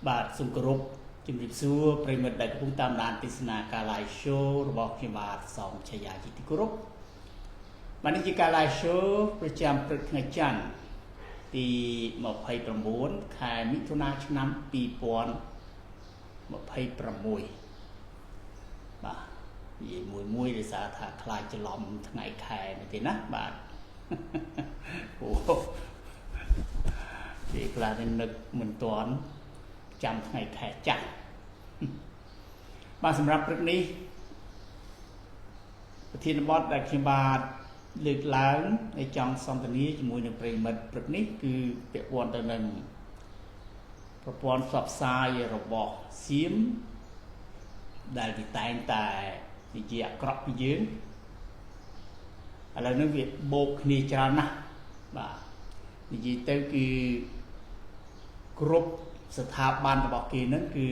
បាទសូមគោរពជំរាបសួរប្រិយមិត្តដែលកំពុងតាមដានទស្សនាការ live show របស់ខ្ញុំបាទសំឆាយាជាទីគោរពបាទនេះជាការ live show ប្រចាំព្រឹកថ្ងៃច័ន្ទទី29ខែមិថុនាឆ្នាំ2026បាទនិយាយមួយមួយដោយសារថាខ្លាចច្រឡំថ្ងៃខែនេះទេណាបាទអូពេលខ្លះនេះនឹកមិនទាន់ចាំថ្ងៃខែចាស់បាទសម្រាប់ព្រឹកនេះប្រធានបទដែលខ្ញុំបាទលើកឡើងហើយចង់សន្ទនាជាមួយនឹងប្រិយមិត្តព្រឹកនេះគឺពាក់ព័ន្ធទៅនឹងប្រព័ន្ធផ្សព្វផ្សាយរបស់សៀមដែលវាតែងតែនិយាយអាក្រក់ពីយើងឥឡូវនេះវាបូកគ្នាច្រើនណាស់បាទនិយាយទៅគឺគ្រប់ស្ថាប័នរបស់គេហ្នឹងគឺ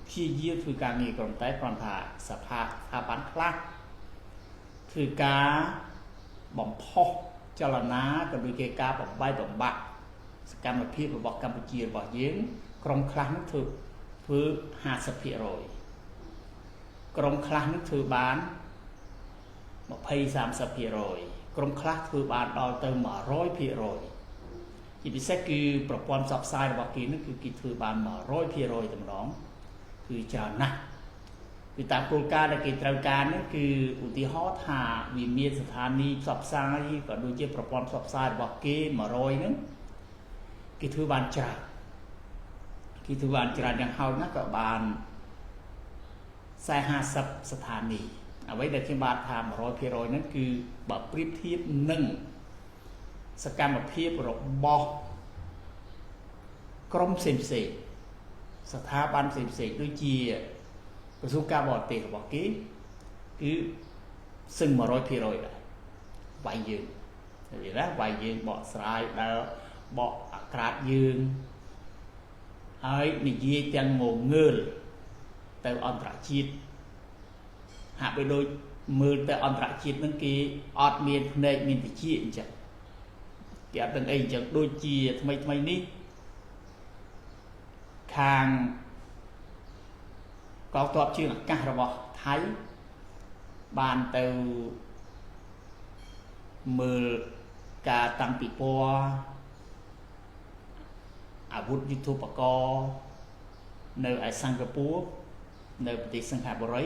ព្យាយាមធ្វើការងារក្រុមតែគ្រាន់ថាសភាស្ថាប័នខ្លះធ្វើការបំផុសចលនាក៏ដូចជាការបំបែកបំបាក់សកម្មភាពរបស់កម្ពុជារបស់យើងក្រុមខ្លះហ្នឹងធ្វើធ្វើ50%ក្រុមខ្លះហ្នឹងធ្វើបាន20 30%ក្រុមខ្លះធ្វើបានដល់ទៅ100%ជាពិសេសគឺប្រព័ន្ធផ្សព្វផ្សាយរបស់គេនឹងគឺគេធ្វើបាន100%តែម្ដងគឺច្រើនណាស់គឺតាមគោលការណ៍ដែលគេត្រូវការនោះគឺឧទាហរណ៍ថាវាមានស្ថានីយ៍ផ្សព្វផ្សាយក៏ដូចជាប្រព័ន្ធផ្សព្វផ្សាយរបស់គេ100ហ្នឹងគេធ្វើបានច្រើនគេធ្វើបានច្រើនយ៉ាងហោចណាស់ក៏បាន40 50ស្ថានីយ៍អ្វីដែលខ្ញុំបាទថា100%ហ្នឹងគឺបើប្រៀបធៀបនឹងសកម្មភាពរបស់ក្រុមផ្សេងផ្សេងស្ថាប័នផ្សេងផ្សេងដូចជាក្រសួងការបរទេសរបស់គេគឺសឹង100%ដែរវាយយើងនិយាយណាវាយយើងបកស្រាយដល់បកអាក្រាតយើងហើយនិយាយទាំងងងើលទៅអន្តរជាតិហាក់បីដូចមើលទៅអន្តរជាតិនឹងគេអត់មានភ្នែកមានតិចអញ្ចឹងគេអត់ដឹងអីអញ្ចឹងដូចជាថ្មីថ្មីនេះខាងកងទ័ពជើងអាកាសរបស់ថៃបានទៅមើលការតាំងពិព័រណ៍អាវុធយុទ្ធោបករណ៍នៅឯសិង្ហបុរីនៅប្រទេសសិង្ហបុរី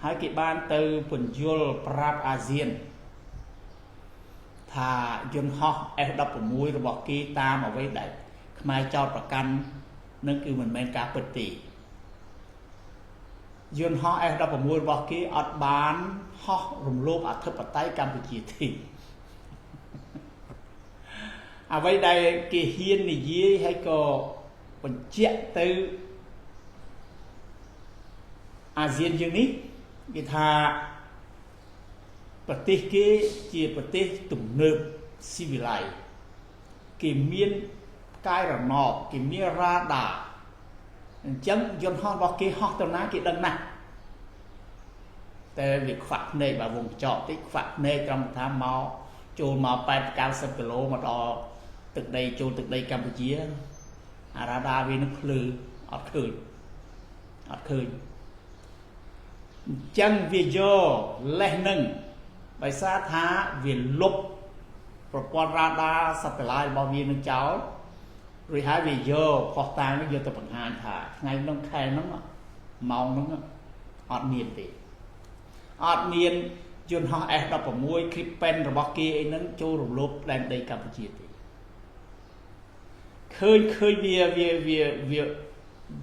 ហើយគេបានទៅពន្យល់ប្រាប់អាស៊ានថាយន្តហោះ F16 របស់គេតាមអ្វីដែលខ្មែរចោតប្រកាន់នឹងគឺមិនមែនការពិតទេយន្តហោះ F16 របស់គេអត់បានហោះរំលោភអធិបតេយ្យកម្ពុជាទេអ្វីដែលគេហ៊ាននិយាយហើយក៏បញ្ជាក់ទៅអាស៊ានយើងនេះគេថាប្រទេសគេជាប្រទេសទំនើបស៊ីវិល័យគេមានផ្កាយរណបគេមានរ៉ាដាអញ្ចឹងយន្តហោះរបស់គេហោះទៅណាគេដឹងណាស់តែវាខ្វាក់ភ្នែកបើវងចកតិចខ្វាក់ភ្នែកត្រឹមថាមកចូលមក80 90គីឡូមកដល់ទឹកដីចូលទឹកដីកម្ពុជាអារ៉ាដាវានឹងភ្លឺអត់ឃើញអត់ឃើញអញ្ចឹងវាយកលេសនឹងដោយសារថាវាលុបប្រព័ន្ធរ៉ាដាសាតេឡាយរបស់វានឹងចោលរួចហើយវាយកផុសតាងនេះយកទៅបង្ហាញថាថ្ងៃនោះខែនោះម៉ោងនោះអត់មានទេអត់មានយន្តហោះ F16 Gripen របស់គេអីហ្នឹងចូលរំលោភដែនដីកម្ពុជាទេឃើញឃើញវាវាវាវា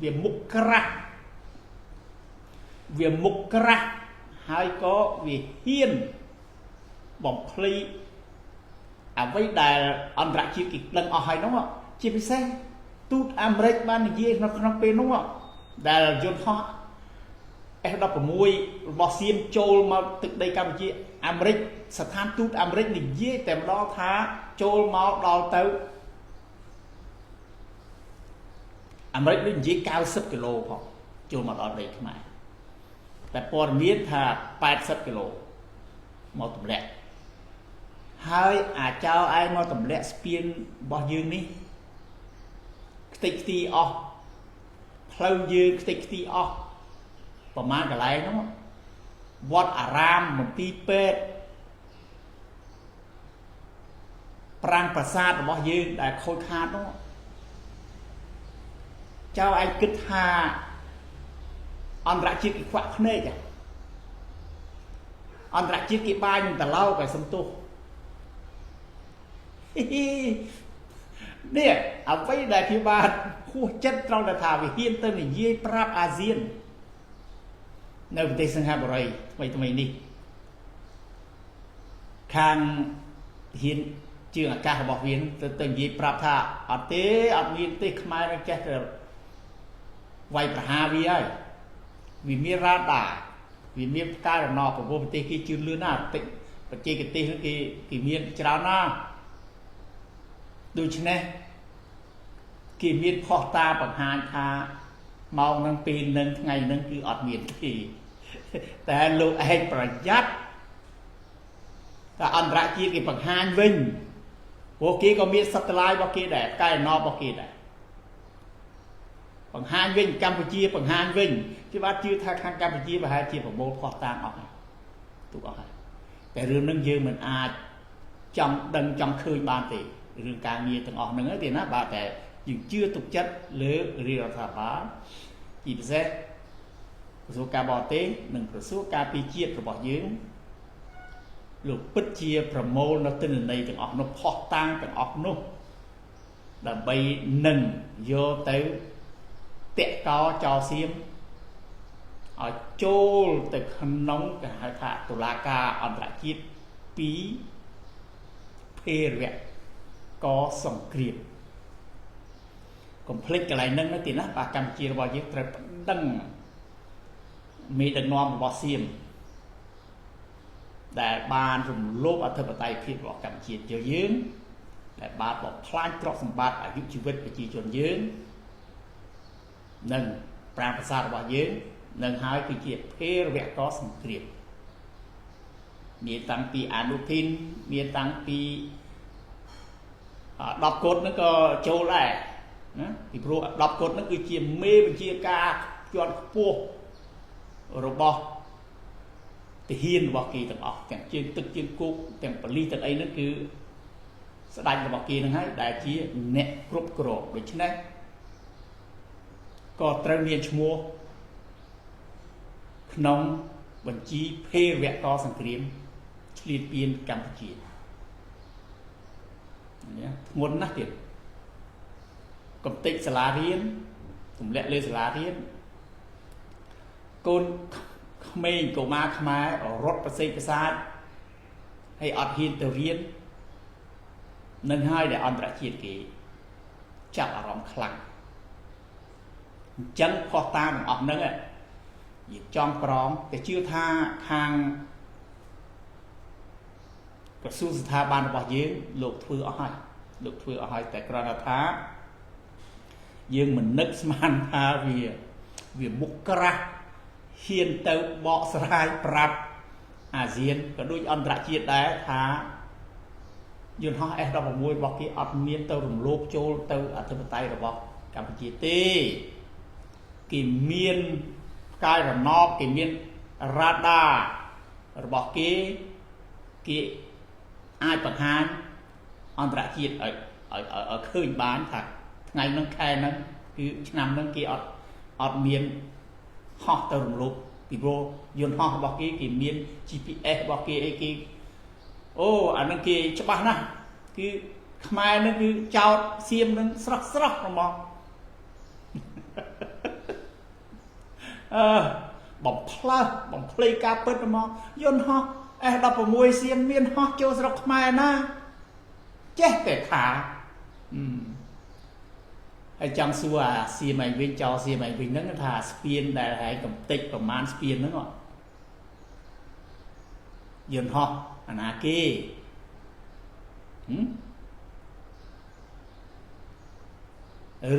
វាមុខក្រាស់វាមុខក្រាស់ហើយក៏វាហ៊ានបំភ្លៃអ្វីដែលអន្តរជាតិគេដឹងអស់ហើយនោះជាពិសេសទូតអាមេរិកបាននិយាយក្នុងក្នុងពេលនោះដែលយន្តហោះ F16 របស់សៀមចូលមកទឹកដីកម្ពុជាអាមេរិកស្ថានទូតអាមេរិកនិយាយតែម្ដងថាចូលមកដល់ទៅអាមេរិកដូចនិយាយ90គីឡូផងចូលមកដល់ដីខ្មែរតែព័ត៌មានថា80គីឡូមកទម្លាក់ហើយអាចោឯងមកទម្លាក់ស្ពានរបស់យើងនេះខ្ទេចខ្ទីអស់ ផ្លូវយើងខ្ទេចខ្ទីអស់ប្រមាណកន្លែងហ្នឹងវត្តអារាមមន្ទីរពេទ្យប្រាង្គប្រាសាទរបស់យើងដែលខូចខាតនោះចៅឯងគិតថាអន្តរជាតិគេខ្វាក់ភ្នែកអន្តរជាតិគេបាយនឹងតឡោកឲ្យសំទោសនេះអ្វីដែលខ្ញុំបាទហួសចិត្តត្រង់ដែលថាវាហ៊ានទៅនិយាយប្រាប់អាស៊ាននៅប្រទេសសិង្ហបុរីថ្មីថ្មីនេះខាងហ៊ានជើងអាកាសរបស់វាទៅនិយាយប្រាប់ថាអត់ទេអត់មានទេខ្មែរនឹងចេះតែវាយប្រហារវាហើយវាមានរ៉ាដាវាមានផ្កាយរណបប្រទេសគេជឿនលឿនណាស់តិចបច្ចេកទេសហ្នឹងគេមានច្រើនណាស់ដូច្នេះគេមានផុសតាបង្ហាញថាម៉ោងហ្នឹងពេលហ្នឹងថ្ងៃហ្នឹងគឺអត់មានទេតែលោកឯងប្រយ័ត្នតែអន្តរជាតិគេបង្ហាញវិញព្រោះគេក៏មានសត្វឡាយរបស់គេដែរផ្កាយរណបរបស់គេដែរបង្ហាញវិញកម្ពុជាបង្ហាញវិញគេបាទជឿថាខាងកម្ពុជាប្រហែលជាប្រមូលផុសតាងអស់ហើយទុកអស់ហើយតែរឿងហ្នឹងយើងមិនអាចចង់ដឹងចង់ឃើញបានទេរឿងការងារទាំងអស់ហ្នឹងទេណាបាទតែយើងជឿទុកចិត្តលើរាជរដ្ឋាភិបាលជាពិសេសក្រសួងការបរទេសនិងក្រសួងការពារជាតិរបស់យើងលោកពិតជាប្រមូលនៅទិន្នន័យទាំងអស់នោះផុសតាងទាំងអស់នោះដើម្បីនឹងយកទៅតាក់កោចោសៀមឲ្យចូលទៅក្នុងគេហៅថាតុលាការអន្តរជាតិពីភេរវៈកសង្គ្រាមកុំភ្លេចកន្លែងហ្នឹងណាទីណាបាទកម្ពុជារបស់យើងត្រូវប្តឹងមេដឹកនាំរបស់សៀមដែលបានរំលោភអធិបតេយ្យភាពរបស់កម្ពុជាយើងដែលបានបំផ្លាញទ្រព្យសម្បត្តិអាយុជីវិតប្រជាជនយើងនិងប្រាង្គប្រាសាទរបស់យើងនឹងហើយគឺជាភេរវៈកសង្គ្រាមមានតាំងពីអនុធីនមានតាំងពី10កុដហ្នឹងក៏ចូលដែរណាពីព្រោះ10កុដហ្នឹងគឺជាមេបញ្ជាការជាន់ខ្ពស់របស់ទាហានរបស់គេទាំងអស់ទាំងជើងទឹកជើងគោកទាំងប៉ូលីសទាំងអីហ្នឹងគឺស្ដេចរបស់គេហ្នឹងហើយដែលជាអ្នកគ្រប់គ្រងដូច្នេះក៏ត្រូវមានឈ្មោះក្នុងបញ្ជីភេរវកសង្គ្រាមឈ្លានពានកម្ពុជានេះធ្ងន់ណាស់ទៀតកំតិចសាលារៀនទម្លាក់លើសាលារៀនកូនក្មេងកុមារខ្មែររត់ប្រសេកប្រសាទហើយអត់ហ៊ានទៅរៀននឹងហើយដែលអន្តរជាតិគេចាប់អារម្មណ៍ខ្លាំងអញ្ចឹងផុសតាទាំងអស់ហ្នឹងយើងចង់ក្រងតែជឿថាខាងក្រសួងស្ថាប័នរបស់យើងលោកធ្វើអស់ហើយលោកធ្វើអស់ហើយតែគ្រាន់តែថាយើងមិននឹកស្មានថាវាមុខក្រាស់ហ៊ានទៅបកស្រាយប្រាប់អាស៊ានក៏ដូចអន្តរជាតិដែរថាយន្តហោះ S16 របស់គេអត់មានទៅរំលោភចូលទៅអធិបតេយ្យរបស់កម្ពុជាទេគេមានផ្កាយរណបគេមានរ៉ាដារបស់គេគេអាចបង្ហាញអន្តរជាតិឲ្យឃើញបានថាថ្ងៃហ្នឹងខែហ្នឹងគឺឆ្នាំហ្នឹងគេអត់មានហោះទៅរំលោភពីព្រោះយន្តហោះរបស់គេគេមាន GPS របស់គេអីគេអូអាហ្នឹងគេច្បាស់ណាស់គឺខ្មែរហ្នឹងគឺចោតសៀមហ្នឹងស្រស់ស្រស់ហ្មងអឺបំផ្លើសបំភ្លៃការពិតហ្មងយន្តហោះ S16 សៀមមានហោះចូលស្រុកខ្មែរណាចេះតែថាហើយចង់សួរអាសៀមឯងវិញចោលសៀមឯងវិញហ្នឹងថាស្ពានដែលហែងកំតិចប្រមាណស្ពានហ្នឹងយន្តហោះអាណាគេ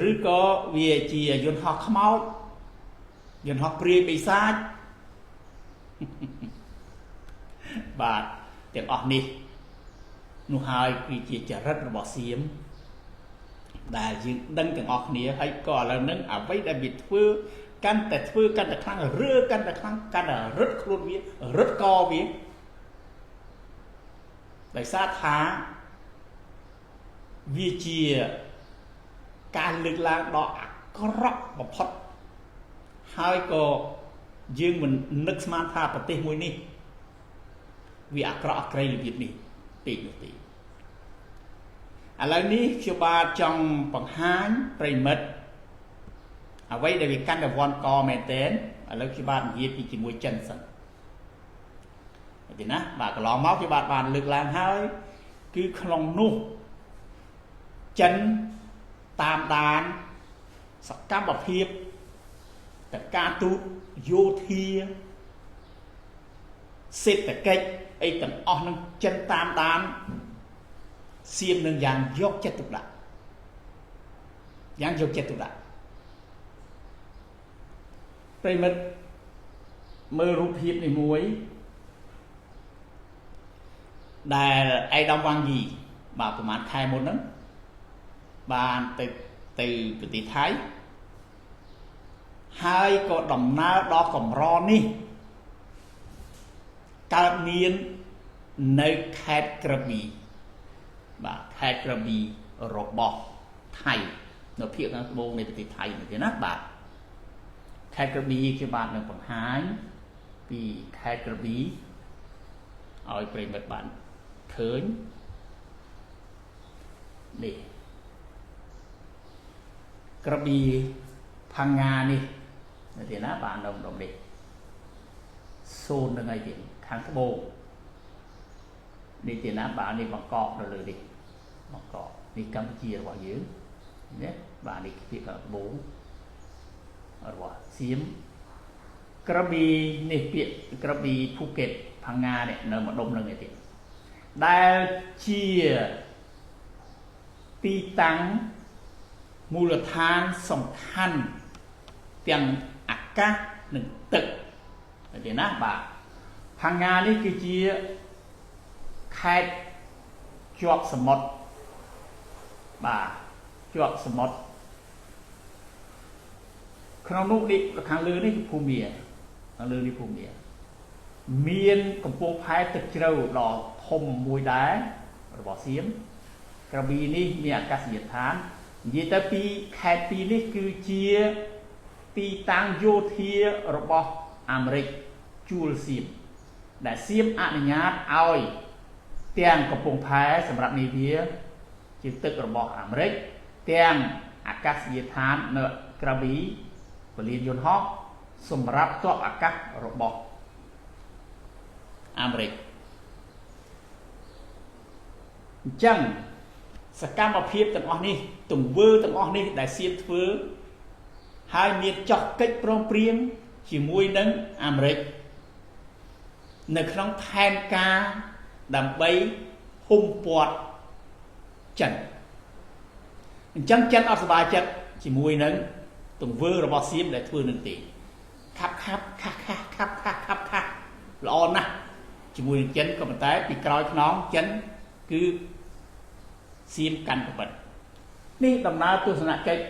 ឬក៏វាជាយន្តហោះខ្មោចយន្តហោះព្រាយបិសាចបាទទាំងអស់នេះនោះហើយគឺជាចរិតរបស់សៀម ដែលយើងដឹងទាំងអស់គ្នាហើយក៏ឥឡូវហ្នឹងអ្វីដែលវាធ្វើកាន់តែធ្វើកាន់តែខ្លាំងរើកាន់តែខ្លាំងកាន់តែរឹតខ្លួនវារឹតកវាដោយសារថាវាជាការលើកឡើងដ៏អាក្រក់បំផុតហើយក៏យើងមិននឹកស្មានថាប្រទេសមួយនេះវាអាក្រក់អាក្រីរបៀបនេះពេកនោះទេឥឡូវនេះខ្ញុំបាទចង់បង្ហាញប្រិមិត្តអ្វីដែលវាកាន់តែវ័នកមែនទែនឥឡូវខ្ញុំបាទនិយាយពីជាមួយចិនសិនទេណាបាទកន្លងមកខ្ញុំបាទបានលើកឡើងហើយគឺក្នុងនោះចិនតាមដានសកម្មភាពតការទូតយោធាសេដ្ឋកិច្ចអីទាំងអស់នឹងចិនតាមដានសៀមនឹងយ៉ាងយកចិត្តទុកដាក់យ៉ាងយកចិត្តទុកដាក់ប្រិមិត្តមើលរូបភាពនេះមួយដែលឯកឧត្តមវ៉ាងយីបាទប្រហែលខែមុនហ្នឹងបានទៅប្រទេសថៃហើយក៏ដំណើរដ៏កម្រនេះកើតមាននៅខេត្តក្រប៊ីបាទខេត្តក្រប៊ីរបស់ថៃនៅភាគខាងត្បូងនៃប្រទេសថៃនេះទេណាបាទខេត្តក្រប៊ីគេបាទនឹងបង្ហាញពីខេត្តក្រប៊ីឲ្យប្រិមិត្តបានឃើញនេះក្រប៊ីផាងានេះទេណាបាទនៅម្ដុំនេះសូននឹងអីទៀតខាងត្បូងនេះទេណាបាទនេះបង្កកនៅលើនេះបង្កកនេះកម្ពុជារបស់យើងណាបាទនេះភាគខាងត្បូងរបស់សៀមក្រប៊ីនេះពាក្យក្រប៊ីភូកេតផាងានេះនៅម្ដុំនឹងនេះទៀតដែលជាទីតាំងមូលដ្ឋានសំខាន់ទាំងអាកាសនិងទឹកទេណាបាទផាងានេះគឺជាខេត្តជាប់សមុទ្របាទជាប់សមុទ្រក្នុងនោះនេះខាងលើនេះគឺភូមិខាងលើនេះភូមិមានកំពង់ផែទឹកជ្រៅដ៏ធំមួយដែររបស់សៀមក្រប៊ីនេះមានអាកាសយានដ្ឋាននិយាយទៅពីខេត្តពីរនេះគឺជាទីតាំងយោធារបស់អាមេរិកជួលសៀមដែលសៀមអនុញ្ញាតឲ្យទាំងកំពង់ផែសម្រាប់នាវាជាទឹករបស់អាមេរិកទាំងអាកាសយានដ្ឋាននៅក្រប៊ីពលានយន្តហោះសម្រាប់ទ័ពអាកាសរបស់អាមេរិកអញ្ចឹងសកម្មភាពទាំងអស់នេះទង្វើទាំងអស់នេះដែលសៀមធ្វើហើយមានចោះកិច្ចព្រមព្រៀងជាមួយនឹងអាមេរិកនៅក្នុងផែនការដើម្បីហ៊ុំព័ទ្ធចិនអញ្ចឹងចិនអត់សប្បាយចិត្តជាមួយនឹងទង្វើរបស់សៀមដែលធ្វើនឹងទេខាប់ខាប់ខាខាខាប់ខាខាប់ខាល្អណាស់ជាមួយនឹងចិនក៏ប៉ុន្តែពីក្រោយខ្នងចិនគឺសៀមកាន់កបិតនេះដំណើរទស្សនកិច្ច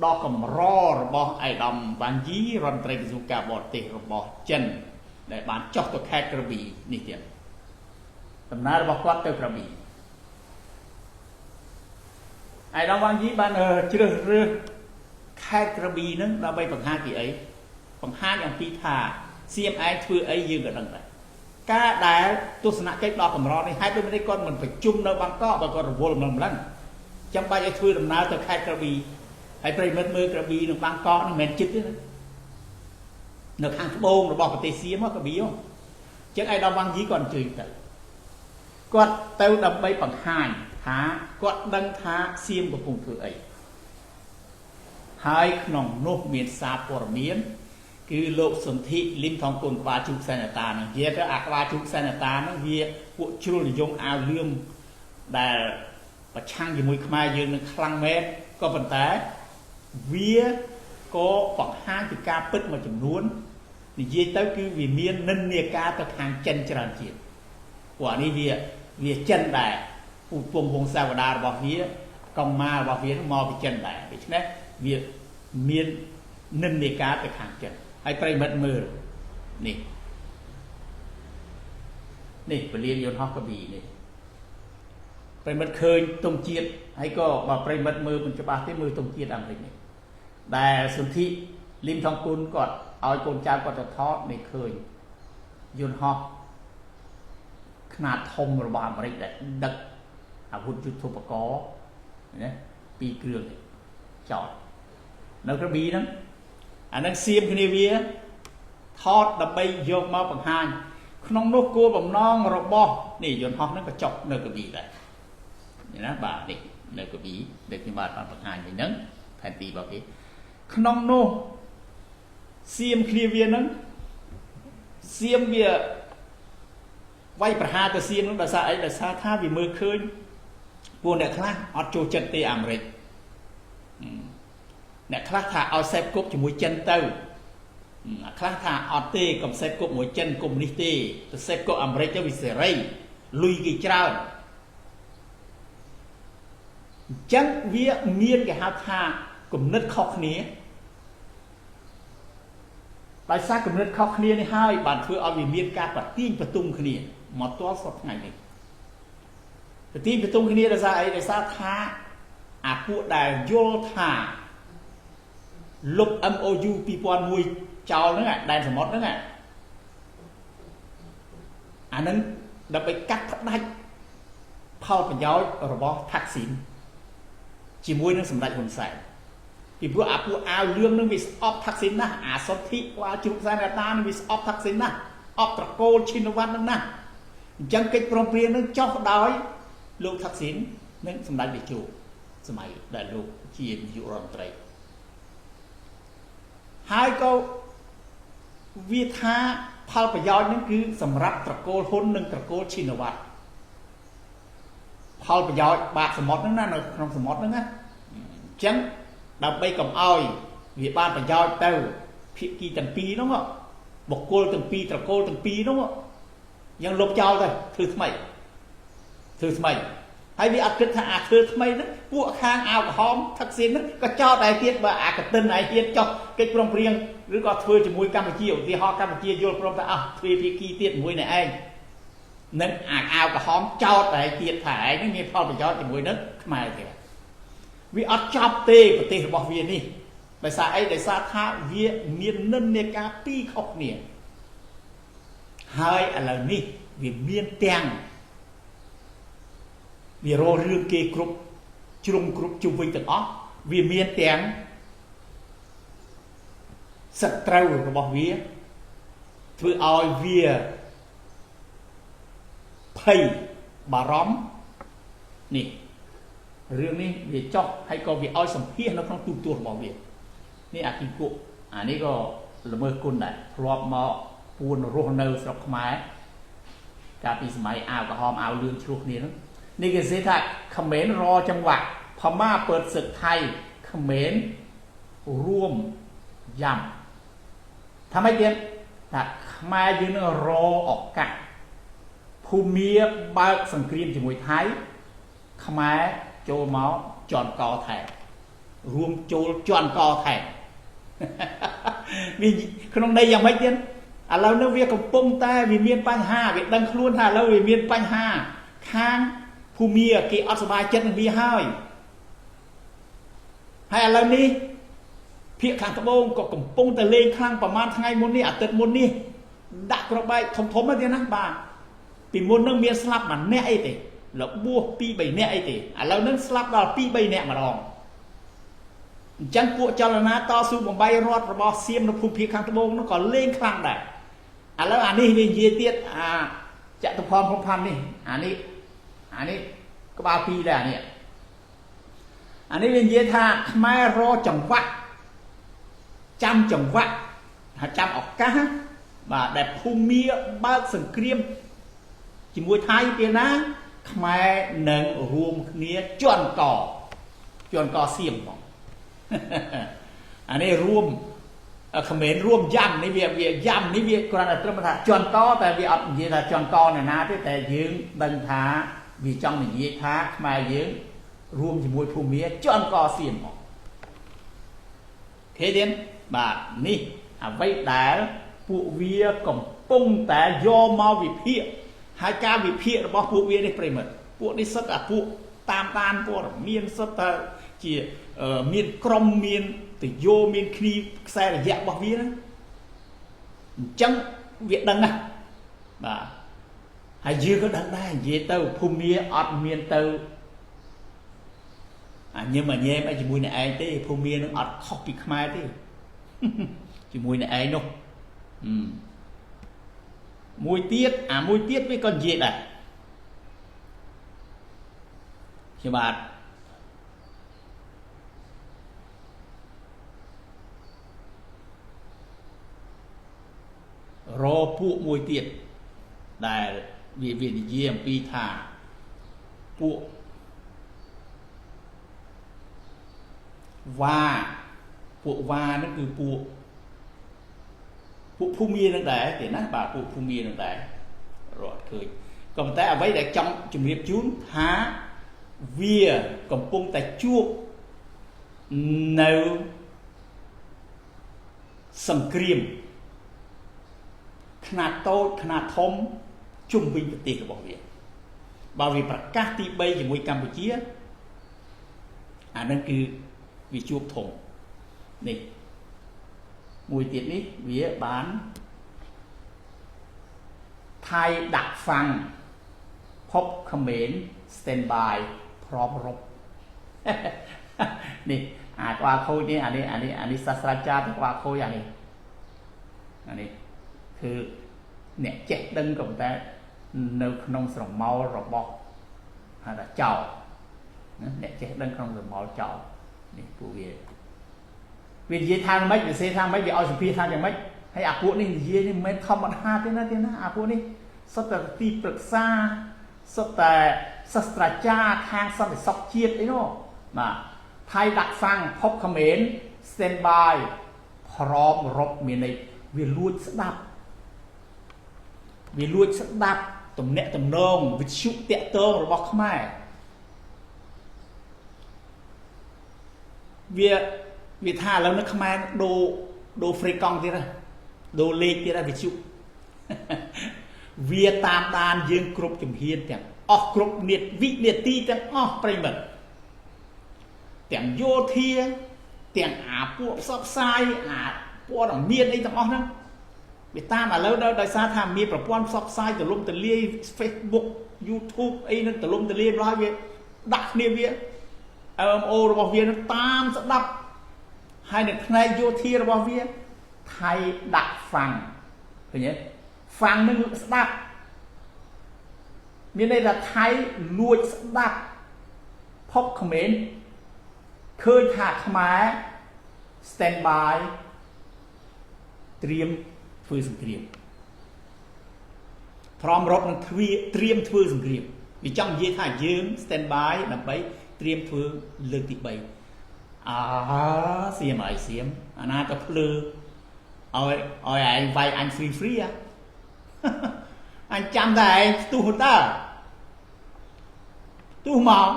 ដ៏កម្ររបស់ឯកឧត្តមវ៉ាងយីរដ្ឋមន្ត្រីក្រសួងការបរទេសរបស់ចិនដែលបានចុះទៅខេត្តក្រប៊ីនេះទៀតដំណើររបស់គាត់ទៅក្រប៊ីឯកឧត្តមវ៉ាងយីបានជ្រើសរើសខេត្តក្រប៊ីនឹងដើម្បីបង្ហាញពីអីបង្ហាញអំពីថាសៀមឯងធ្វើអីយើងក៏ដឹងដែរការដែលទស្សនកិច្ចដ៏កម្រនេះហេតុដូចម្តេចគាត់មិនប្រជុំនៅបាងកកបើគាត់រវល់ម្លឹងចាំបាច់ឲ្យធ្វើដំណើរទៅខេត្តក្រប៊ីហើយប្រិមិត្តមើលក្រប៊ីនិងបាងកកនឹងមិនមែនចិត្តទេណានៅខាងត្បូងរបស់ប្រទេសសៀមក្រប៊ីអញ្ចឹងឯកឧត្តមវ៉ាងយីគាត់អញ្ជើញទៅគាត់ទៅដើម្បីបង្ហាញថាគាត់ដឹងថាសៀមកំពុងធ្វើអីហើយក្នុងនោះមានសារព័ត៌មានគឺលោកសន្ធិលឹមថងគុណក្បាលជូកសែនតានឹងនិយាយទៅអាក្បាលជូកសែនតានឹងវាពួកជ្រុលនិយមអាវលឿងដែលប្រឆាំងជាមួយខ្មែរយើងនឹងខ្លាំងមែនក៏ប៉ុន្តែវាក៏បង្ហាញពីការពិតមួយចំនួននិយាយទៅគឺវាមាននិន្នាការទៅខាងចិនច្រើនជាងព្រោះអានេះវាចិនដែរពូពងវង្សាវតារបស់វា កុងម៉ារបស់វាមកពីចិនដែរដូច្នេះវាមាននិន្នាការទៅខាងចិនហើយប្រិមិត្តមើលនេះនេះពលានយន្តហោះកប៊ីនេះប្រិមិត្តឃើញទង់ជាតិហើយក៏បើប្រិមិត្តមើលមិនច្បាស់ទេមើលទង់ជាតិអាមេរិកនេះដែលសន្ធិលឹមថងគុណគាត់ឲ្យកូនចៅគាត់ទៅថតនេះឃើញយន្តហោះខ្នាតធំរបស់អាមេរិកដែលដឹកអាវុធយុទ្ធោបករណ៍ណាពីរគ្រឿងចតនៅក្រប៊ីហ្នឹងអាហ្នឹងសៀមគ្នាវាថតដើម្បីយកមកបង្ហាញក្នុងនោះគោលបំណងរបស់នេះយន្តហោះហ្នឹងក៏ចុកនៅក្រប៊ីដែរណាបាទនេះនៅក្រប៊ីដែលខ្ញុំបាទបានបង្ហាញវិញហ្នឹងផែនទីរបស់គេក្នុងនោះសៀមគ្នាវាហ្នឹងសៀមវាវាយប្រហារទៅសៀមហ្នឹងដោយសារអីដោយសារថាវាមើលឃើញពួកអ្នកខ្លះអត់ចូលចិត្តទេអាមេរិកអ្នកខ្លះថាឲ្យសេពគប់ជាមួយចិនទៅអ្នកខ្លះថាអត់ទេកុំសេពគប់មួយចិនកុំនេះទេទៅសេពគប់អាមេរិកទៅវាសេរីលុយគេច្រើនអញ្ចឹងវាមានគេហៅថាគំនិតខុសគ្នាដោយសារគំនិតខុសគ្នានេះហើយបានធ្វើឲ្យវាមានការប្រទាញប្រទុំគ្នាមកទាល់សពថ្ងៃនេះប្រទាញប្រទុំគ្នាដោយសារអីដោយសារថាអាពួកដែលយល់ថាលុប MOU 2001ចោលហ្នឹងដែនសមុទ្រហ្នឹងអាហ្នឹងដើម្បីកាត់ផ្ដាច់ផលប្រយោជន៍របស់ថាក់ស៊ីនជាមួយនឹងសម្ដេចហ៊ុនសែនពីព្រោះអាពួកអាវលឿងនឹងវាស្អប់ថាក់ស៊ីនណាស់អាសុទ្ធិពួកអាជ្រុកសែនតានឹងវាស្អប់ថាក់ស៊ីនណាស់អប់ត្រកូលឈិនវត្តនឹងណាស់អញ្ចឹងកិច្ចព្រមព្រៀងនឹងចោះដោយលោកថាក់ស៊ីននិងសម្ដេចតេជោសម័យដែលលោកជានាយករដ្ឋមន្ត្រីហើយក៏វាថាផលប្រយោជន៍នឹងគឺសម្រាប់ត្រកូលហ៊ុននិងត្រកូលឈិនវត្តផលប្រយោជន៍បាក់សមុទ្រហ្នឹងណានៅក្នុងសមុទ្រហ្នឹងណាអញ្ចឹងដើម្បីកុំឲ្យវាបានប្រយោជន៍ទៅភាគីទាំងពីរហ្នឹងបុគ្គលទាំងពីរត្រកូលទាំងពីរហ្នឹងយើងលុបចោលទៅធ្វើថ្មីធ្វើថ្មីហើយវាអត់គិតថាអាធ្វើថ្មីហ្នឹងពួកខាងអាវក្រហមថឹកស៊ីនហ្នឹងក៏ចោលដែរទៀតបើអាកតិនឯងហ៊ានចោះកិច្ចព្រមព្រៀងឬក៏ធ្វើជាមួយកម្ពុជាឧទាហរណ៍កម្ពុជាយល់ព្រមថាអស់ទ្វេភាគីទៀតមួយនេះឯងនឹងអាអាវក្រហមចោតដែរទៀតថាឯងនេះមានផលប្រយោជន៍ជាមួយនឹងខ្មែរទៀតវាអត់ចប់ទេប្រទេសរបស់វានេះដោយសារអីដោយសារថាវាមាននិន្នាការពីរខុសគ្នាហើយឥឡូវនេះវាមានទាំងវារករឿងគេគ្រប់ជ្រុងគ្រប់ជុំវិញទាំងអស់វាមានទាំងសត្រូវរបស់វាធ្វើឲ្យវាភ័យបារម្ភនេះរឿងនេះវាចោះហើយក៏វាឲ្យសម្ភាសនៅក្នុងទូទស្សន៍របស់វានេះអាគីគុកអានេះក៏ល្មើសគុណដែរធ្លាប់មកពួនរស់នៅស្រុកខ្មែរកាលពីសម័យអាវក្រហមអាវលឿងឆ្លោះគ្នាហ្នឹងនេះគេនិយាយថាខមេនរចង្វាក់ផមាពើតសឹកថៃខមេនរួមយ៉ាំថាម៉េចទៀតថាខ្មែរយើងនឹងរឱកាសភូមាបើកសង្គ្រាមជាមួយថៃខ្មែរចូលមកជន់កថែរួមចូលជន់កថែវាក្នុងន័យយ៉ាងម៉េចទៀតឥឡូវនេះវាកំពុងតែវាមានបញ្ហាវាដឹងខ្លួនថាឥឡូវវាមានបញ្ហាខាងភូមាគេអត់សប្បាយចិត្តនឹងវាហើយហើយឥឡូវនេះភាគខាងត្បូងក៏កំពុងតែលេងខ្លាំងប្រហែលថ្ងៃមុននេះអាទិត្យមុននេះដាក់ក្របបែកធំធំហ្នឹងទៀតណាបាទពីមុននឹងមានស្លាប់ម្នាក់អីទេរបួស2 3នាក់អីទេឥឡូវនឹងស្លាប់ដល់2 3នាក់ម្ដងអញ្ចឹងពួកចលនាតស៊ូបំបីរដ្ឋរបស់សៀមនៅភូមិភាគខាងត្បូងនោះក៏លេងខ្លាំងដែរឥឡូវអានេះវានិយាយទៀតអាចតុភរភផាន់នេះអានេះក្បាលពីរដែរអានេះវានិយាយថាខ្មែររចង្វាក់ចាំចង្វាក់ចាំឱកាសបាទដែលភូមាបើកសង្គ្រាមជាមួយថៃពេលណាខ្មែរនឹងរួមគ្នាជន់កសៀមហ្មងអានេះរួមខមេនរួមយ៉ាំនេះវាយ៉ាំនេះវាគ្រាន់តែត្រឹមថាជន់កតែវាអត់និយាយថាជន់កនរណាទេតែយើងដឹងថាវាចង់និយាយថាខ្មែរយើង រួមជាមួយភូមាជន់កសៀមមកគេទៀតបាទនេះអ្វីដែលពួកវាកំពុងតែយកមកវិភាគហើយការវិភាគរបស់ពួកវានេះប្រិមិត្តពួកនេះសុទ្ធតែពួកតាមដានព័ត៌មានសុទ្ធតែជាមានក្រុមមានតយោមានគ្នាខ្សែរយៈរបស់វាណាអញ្ចឹងវាដឹងណាបាទហើយយើងក៏ដឹងដែរនិយាយទៅភូមិអត់មានទៅអាញឹមអាញែមអីជាមួយអ្នកឯងទេភូមិនឹងអត់ខុសពីខ្មែរទេជាមួយអ្នកឯងនោះមួយទៀតអាមួយទៀតវាក៏និយាយដែរខ្ញុំបាទរពួកមួយទៀតដែលវានិយាយអំពីថាពួកវ៉ាពួកវ៉ាហ្នឹងគឺពួកភូមិនឹងដែរទេណាបាទពួកភូមិនឹងដែររត់ឃើញក៏ប៉ុន្តែអ្វីដែលចង់ជម្រាបជូនថាវាកំពុងតែជួបនៅសង្គ្រាមខ្នាតតូចខ្នាតធំជុំវិញប្រទេសរបស់វាបើវាប្រកាសទី3ជាមួយកម្ពុជាអានឹងគឺវាជួបធំនេះមួយទៀតនេះវាបានថៃដាក់ហ្វាំងភពខមេន stand by พร้อมรบនេះអាក្បាលខូចនេះអានេះអានេះអានេះសាស្ត្រាចារ្យក្បាលខូចអានេះអានេះគឺអ្នកចេះដឹងក៏ប៉ុន្តែនៅក្នុងស្រមោលរបស់ហៅថាចោលណាអ្នកចេះដឹងក្នុងស្រមោលចោលនេះពួកវាវានិយាយថាម៉េចវាសេថាម៉េចវាឲ្យសម្ភារថាយ៉ាងម៉េចហើយអាពួកនេះនិយាយនេះមិនមែនធម្មតាទេណាទេណាអាពួកនេះសុទ្ធតែទីប្រឹក្សាសុទ្ធតែសាស្ត្រាចារ្យខាងសន្តិសុខជាតិអីនោះបាទថៃដាក់ហ្វាំងភពខមេន stand by พร้อมรบមានន័យវាលួចស្ដាប់វាលួចស្ដាប់ទំនាក់ទំនងវិទ្យុតាក់ទងរបស់ខ្មែរវាថាឥឡូវនៅខ្មែរដូរហ្វ្រេកង់ទៀតហ៎ដូរលេខទៀតហ៎វិទ្យុវាតាមដានយើងគ្រប់ជំហានទាំងអស់គ្រប់វិនាទីទាំងអស់ប្រិមិត្តទាំងយោធាទាំងអាពួកផ្សព្វផ្សាយអាព័ត៌មានអីទាំងអស់ហ្នឹងវាតាមឥឡូវដោយសារថាមានប្រព័ន្ធផ្សព្វផ្សាយទលំទលាយ Facebook YouTube អីហ្នឹងទលំទលាយម្ល៉េះវាដាក់គ្នាវា LMO របស់វានឹងតាមស្ដាប់ហើយនៅផ្នែកយោធារបស់វាថៃដាក់ហ្វាំងឃើញទេហ្វាំងនឹងស្ដាប់មានន័យថាថៃលួចស្ដាប់ភពខមេនឃើញថាខ្មែរ stand by ត្រៀមធ្វើសង្គ្រាមพร้อมรบនឹងត្រៀមធ្វើសង្គ្រាមវាចង់និយាយថាយើង stand by ដើម្បីត្រៀមធ្វើលើកទី3អាសៀមឲ្យសៀមអាណាក៏ភ្លឺឲ្យឯងវាយអញ free free អញចាំតែឯងផ្ទុះតើផ្ទុះមក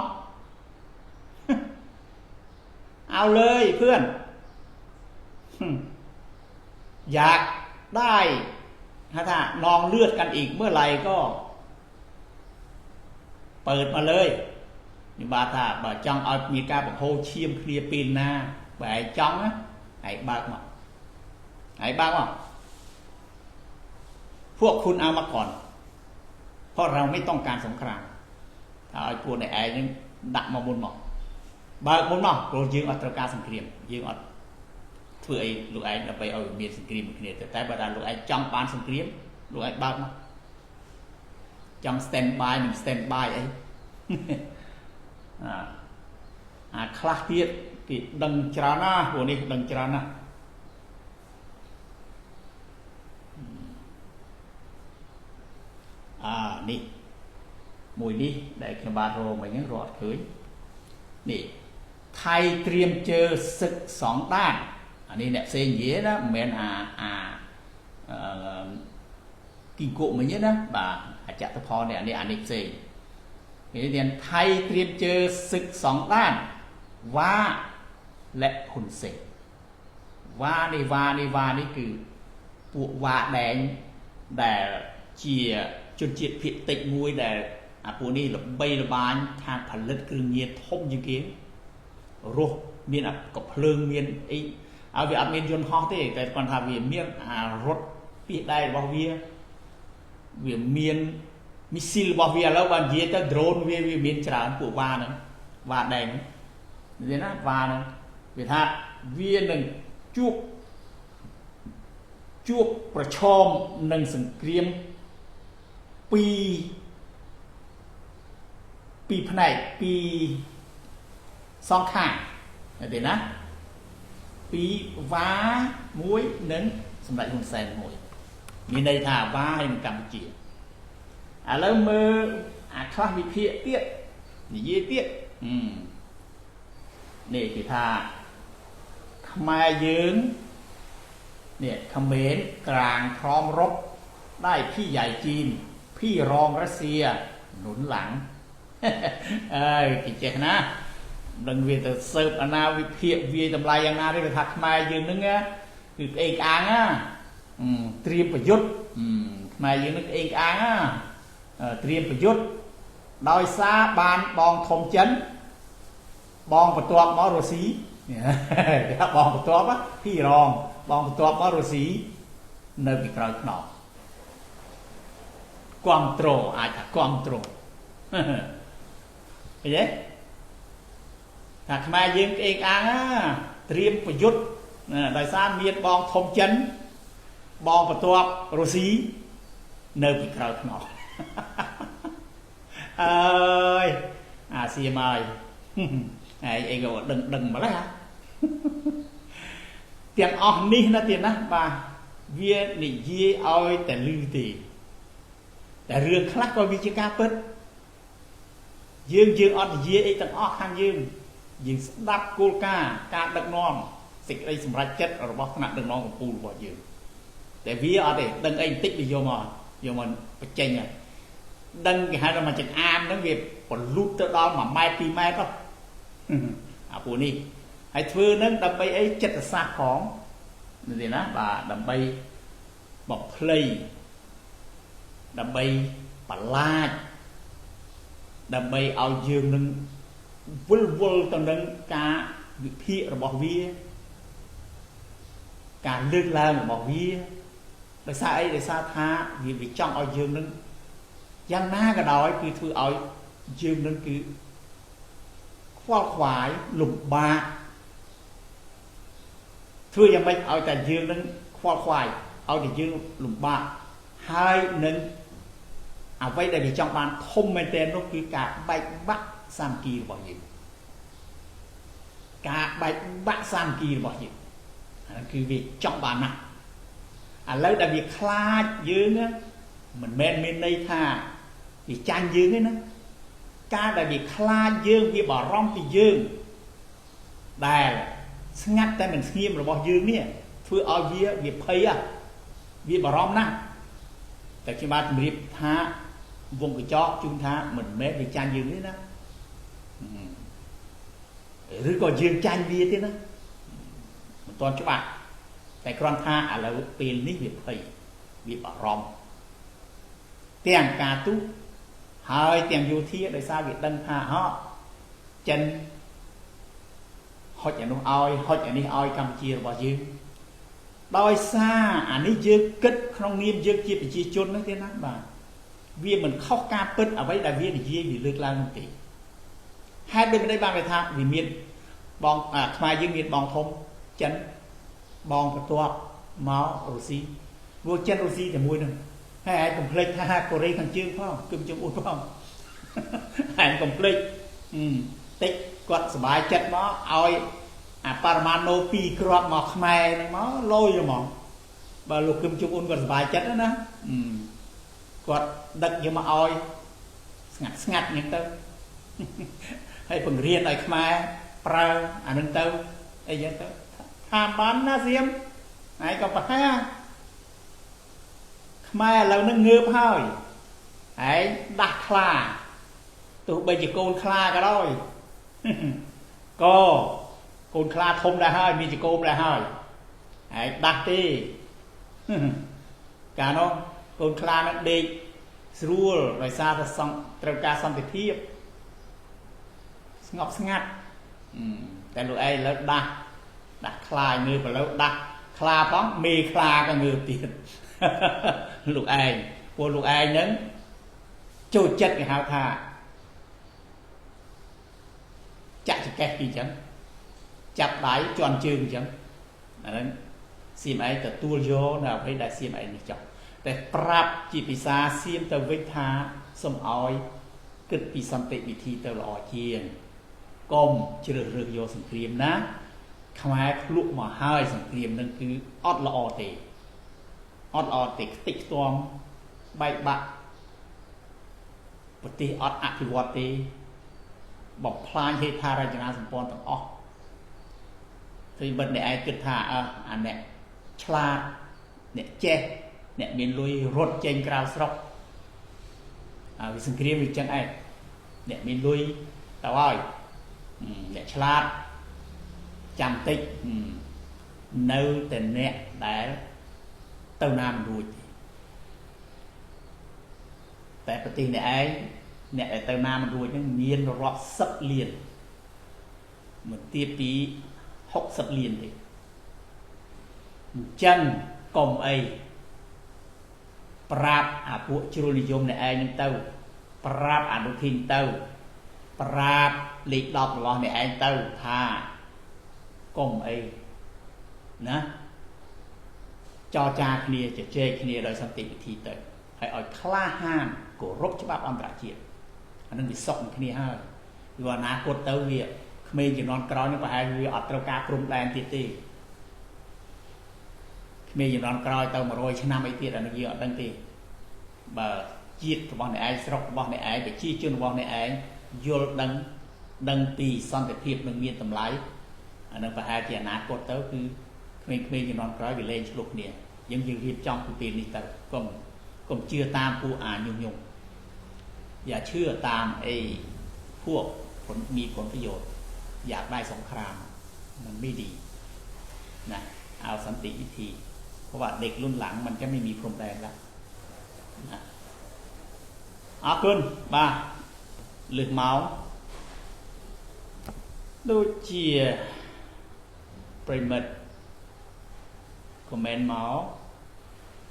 เอาเลยเพื่อนอยากได้ถ้านองเลือดกันอีกเมื่อไหร่ก็เปิดมาเลยนี่บาថាបើចង់ឲ្យមានការបង្ហូរឈាមគ្នាពេលណាបើឯងចង់ណាឯងបើកមកឯងបើកមកพวกคุณเอามาก่อนเพราะเราไม่ต้องการสงครามถ้าឲ្យពួកអ្នកឯងនឹងដាក់មកមុនមកបើកមុនមកព្រោះយើងអត់ត្រូវការសង្គ្រាមយើងអត់ធ្វើអីលោកឯងដើម្បីឲ្យមានសង្គ្រាមគ្នាតែបើថាលោកឯងចង់បានសង្គ្រាមលោកឯងបើកមកចង់ stand by មិន stand by អីអាខ្លះទៀតគេដឹងច្រើនណាស់ពួកនេះដឹងច្រើនណាស់អានេះមួយនេះដែលខ្ញុំបាទរកមិញហ្នឹងរកអត់ឃើញនេះថៃត្រៀមជើសឹកសងដានអានេះអ្នកផ្សេងនិយាយណាមិនមែនអាគីង្គក់មិញទេណាបាទអចតផលនេះអានេះផ្សេង គេទៀតថៃត្រៀមជើសឹកសងដានវ៉ាและហ៊ុនសេនវ៉ានេះវ៉ានេះវ៉ានេះគឺពួកវ៉ាដែងដែលជាជនជាតិភាគតិចមួយដែលអាពួកនេះល្បីល្បាញខាងផលិតគ្រឿងញៀនធំជាងគេរស់មានអាកភ្លើងមានអីឲ្យវាអត់មានយន្តហោះទេតែគាត់ថាវាមានអារថពីដៃរបស់វាវាមានមីស៊ីលរបស់វាឥឡូវបាននិយាយទៅ drone វាវាមានច្រើនពួកវ៉ាហ្នឹងវ៉ាដែងនិយាយណាវ៉ាហ្នឹងវាថាវានឹងជួបជួបប្រឈមនឹងសង្គ្រាមពីពីផ្នែកពីសងខាងទេណាពីវ៉ាមួយនិងសម្ដេចហ៊ុនសែនមួយមានន័យថាវ៉ាហើយនឹងកម្ពុជាឥឡូវមើលអាខ្លះវិភាគទៀតនិយាយទៀតនេះគេថាខ្មែរយើងនេះខមេនក្រាងพร้อมรบได้พี่ใหญ่จีนพี่รองรัสเซียหนุนหลังអើយគេចេះណាដឹងវាទៅសើបអាណាវិភាគវាតម្លៃយ៉ាងណាទេវាថាខ្មែរយើងនឹងគឺក្អេកអាងណាត្រៀមប្រយុទ្ធខ្មែរយើងនឹងក្អេកអាងណាត្រៀមប្រយុទ្ធដោយសារបានបងធំចិនបងបន្ទាប់មករុស្ស៊ីគេថាបងបន្ទាប់พี่រងបងបន្ទាប់មករុស្ស៊ីនៅពីក្រោយខ្នងគ្រប់ត្រូអាចថាគ្រប់ត្រូឃើញទេថាខ្មែរយើងក្អេកអាងត្រៀមប្រយុទ្ធដោយសារមានបងធំចិនបងបន្ទាប់រុស្ស៊ីនៅពីក្រោយខ្នងអើយអាសៀមហើយហើយអីក៏ដឹងដឹងម្ល៉េះទាំងអស់នេះណាទៀតណាបាទវានិយាយឲ្យតែលឺទេតែរឿងខ្លះក៏វាជាការពិតយើងយើងអត់និយាយអីទាំងអស់ខាងយើងយើងស្ដាប់គោលការណ៍ការដឹកនាំសេចក្តីសម្រេចចិត្តរបស់ថ្នាក់ដឹកនាំកម្ពុជារបស់យើងតែវាអត់ទេដឹងអីបន្តិចវាយកមកយកមកបញ្ចេញហើយដឹងគេហៅថាមកចង្អាមហ្នឹងវាបលូតទៅដល់1ម៉ែត្រ2ម៉ែត្រទៅអាពួកនេះហើយធ្វើហ្នឹងដើម្បីអីចិត្តសាស្ត្រផងនេះណាបាទដើម្បីបំភ្លៃដើម្បីបន្លាចដើម្បីឲ្យយើងនឹងវិលវល់ទៅនឹងការវិភាគរបស់វាការលើកឡើងរបស់វាដោយសារអីដោយសារថាវាចង់ឲ្យយើងនឹងយ៉ាងណាក៏ដោយគឺធ្វើឲ្យយើងនឹងគឺខ្វល់ខ្វាយលំបាកធ្វើយ៉ាងម៉េចឲ្យតែយើងនឹងខ្វល់ខ្វាយឲ្យតែយើងលំបាកហើយនឹងអ្វីដែលវាចង់បានធំមែនទែននោះគឺការបែកបាក់សាមគ្គីរបស់យើងការបែកបាក់សាមគ្គីរបស់យើងអាហ្នឹងគឺវាចង់បានណាស់ឥឡូវដែលវាខ្លាចយើងមិនមែនមានន័យថាវាចាញ់យើងទេណាការដែលវាខ្លាចយើងវាបារម្ភពីយើងដែលស្ងាត់តែមិនស្ងៀមរបស់យើងនេះធ្វើឲ្យវាវាភ័យវាបារម្ភណាស់តែខ្ញុំបាទជម្រាបថាវងកញ្ចក់ជូនថាមិនមែនវាចាញ់យើងទេណាឬក៏យើងចាញ់វាទេណាមិនទាន់ច្បាស់តែគ្រាន់ថាឥឡូវពេលនេះវាភ័យវាបារម្ភទាំងការទូតហើយទាំងយោធាដោយសារវាដឹងថាហោចិនហុចអានោះឲ្យហុចអានេះឲ្យកម្ពុជារបស់យើងដោយសារអានេះយើងគិតក្នុងនាមយើងជាប្រជាជននោះទេណាបាទវាមិនខុសការពិតអ្វីដែលវានិយាយវាលើកឡើងនោះទេហេតុដូចម្ដេចបានវាថាវាមានបងខ្មែរយើងមានបងធំចិនបងបន្ទាប់មករុស្ស៊ីព្រោះចិនរុស្ស៊ីតែមួយនឹងហើយឯងកុំភ្លេចថាកូរ៉េខាងជើងផងគឹមជុំអ៊ុតផងឯងកុំភ្លេចតិចគាត់សប្បាយចិត្តមកឲ្យអាបរមាណូ2គ្រាប់មកខ្មែរហ្នឹងមកលយហ្មងបើលោកគឹមជុំអ៊ុនគាត់សប្បាយចិត្តណាគាត់ដឹកយកមកឲ្យស្ងាត់ស្ងាត់ហ្នឹងទៅហើយបង្រៀនឲ្យខ្មែរប្រើអានឹងទៅអីចឹងទៅថាបានណាសៀមឯងក៏ប្រហែលខ្មែរឥឡូវហ្នឹងងើបហើយឯងដាស់ខ្លា ទោះបីជាកូនខ្លាក៏ដោយក៏កូនខ្លាធំដែរហើយមានចកោមដែរហើយឯងដាស់ទេកាលនោះកូនខ្លានឹងដេកស្រួលដោយសារតែសង្ត្រូវការសន្តិភាពស្ងប់ស្ងាត់តែលោកឯងលើដាស់ដាស់ខ្លាងើបឥឡូវដាស់ខ្លាផងមេខ្លាក៏ងើបទៀតលោកឯងពួកលោកឯងហ្នឹងចូលចិត្តគេហៅថាចាក់ចកេះពីអញ្ចឹងចាប់ដៃជន់ជើងអញ្ចឹងអាហ្នឹងសៀមឯងទទួលយកនៅអ្វីដែលសៀមឯងនេះចោះតែប្រាប់ជាភាសាសៀមទៅវិញថាសូមឲ្យគិតពីសន្តិវិធីទៅល្អជាងកុំជ្រើសរើសយកសង្គ្រាមណាខ្មែរភ្លក់មកហើយសង្គ្រាមនឹងគឺអត់ល្អទេអត់ល្អទេខ្ទេចខ្ទាំបែកបាក់ប្រទេសអត់អភិវឌ្ឍទេបំផ្លាញហេដ្ឋារចនាសម្ព័ន្ធទាំងអស់គឺបិទអ្នកឯងគិតថាអើអាអ្នកឆ្លាតអ្នកចេះអ្នកមានលុយរត់ចេញក្រៅស្រុកអាវាសង្គ្រាមវាចឹងឯងអ្នកមានលុយទៅហើយអ្នកឆ្លាតចាំតិចនៅតែអ្នកដែលទៅណាមិនរួចតែប្រទេសអ្នកឯងអ្នកដែលទៅណាមិនរួចហ្នឹងមានរាប់សិបលានមិនទាបពី60លានទេអញ្ចឹងកុំអីប្រាប់អាពួកជ្រុលនិយមអ្នកឯងហ្នឹងទៅប្រាប់អនុធីនទៅប្រាប់លេខ10របស់អ្នកឯងទៅថាកុំអីណាចរចាគ្នាជជែកគ្នាដោយសន្តិវិធីទៅហើយឲ្យក្លាហានគោរពច្បាប់អន្តរជាតិអានឹងវាសុកនឹងគ្នាហើយវាអនាគតទៅវាក្មេងជំនាន់ក្រោយនេះប្រហែលវាអត់ត្រូវការព្រំដែនទៀតទេក្មេងជំនាន់ក្រោយទៅ100ឆ្នាំអីទៀតអានេះយើងអត់ដឹងទេបើជាតិរបស់អ្នកឯងស្រុករបស់អ្នកឯងប្រជាជនរបស់អ្នកឯងយល់ដឹងដឹងពីសន្តិភាពនឹងមានតម្លៃអានឹងប្រហែលជាអនាគតទៅគឺក្មេងៗជំនាន់ក្រោយវាលែងឆ្លុះគ្នាយើងរៀបចំពីពេលនេះទៅកុំជឿតាមពួកអាញុះញង់อย่าเชื่อตามไอ้พวกผลมีผลประโยชน์อยากได้สงครามมันไม่ดีนะเอาสันติวิธีเพราะว่าเด็กรุ่นหลังมันจะไม่มีพรมแดนแล้วนะអរគុណបាទលើសមកដូចជាប្រិមិត្ត comment មក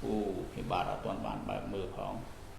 អូគេបាទអត់ទាន់បានបើកមើលផង